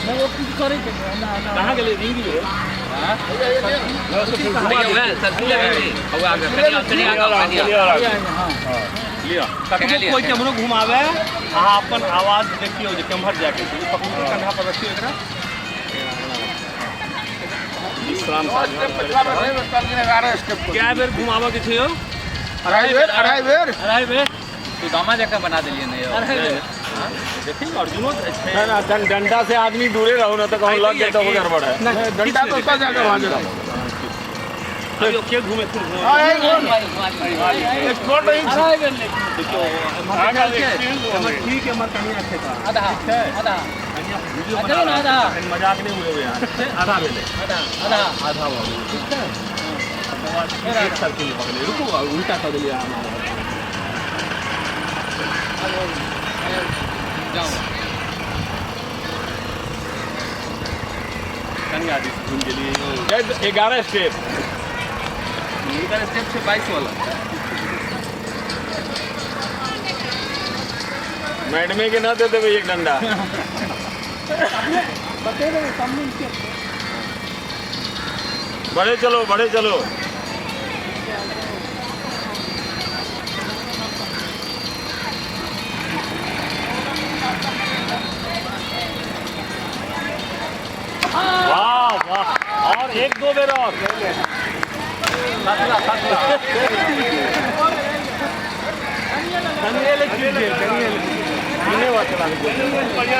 नहीं वो कुछ करे के ना ना। कहाँ गेलै रिंग यौ? हां। लिअ, कतबो कोइ केम्हरो घुमावे, अहाँ अपन आवाज देखियौ जे केम्हर जायके छै। ई पकड़ू, कंधा पर रखियौ एकरा। विश्राम कए बेर घुमाबऽ के छै यौ? अढ़ाई बेर, अढ़ाई बेर। अढ़ाई बेर। सुदामा जकाँ बना देलियै ने यौ। अढ़ाई बेर। देखियौ, अर्जुनो छै। ना, डंडा से आदमी दूरे रहो ना तो कहूँ लग गए तो वो गड़बड़ है। डंडा तो उसका जाकर वहां जरा। अभियो के घूमे खुद घूमे। एक्सपर्ट नहीं। अढ़ाई बेर लेकिन। देखियौ, एम्हर देखल छै, एम्हर ठीक, एम्हर कनिया छै तऽ आधा। ठीक छै। आधा। कनिया वीडियो आ, बना चलू ने, रहल आधा। छै, एखन मजाक नहि उड़ेबै अहाँ। छै, आधा भेलै। आधा आधा। आधा भऽ गेलै, ठीक छै। तकर बाद एक सर्किल भऽ गेलै। रुकू, उल्टा कऽ देलियै अहाँ। जाउ। कनिया दिस घुमि गेलियै यौ। 11 स्टेप। हुनकर स्टेप छै 22 वाला। मैडमे के ना दे देबै एक डंडा। बते देबै सामने के। बढ़े चलो, बढ़े चलो। वाह वाह, और एक दो बेर और। सातला सातला। कनिए ले, कनिए ले। बढ़िया।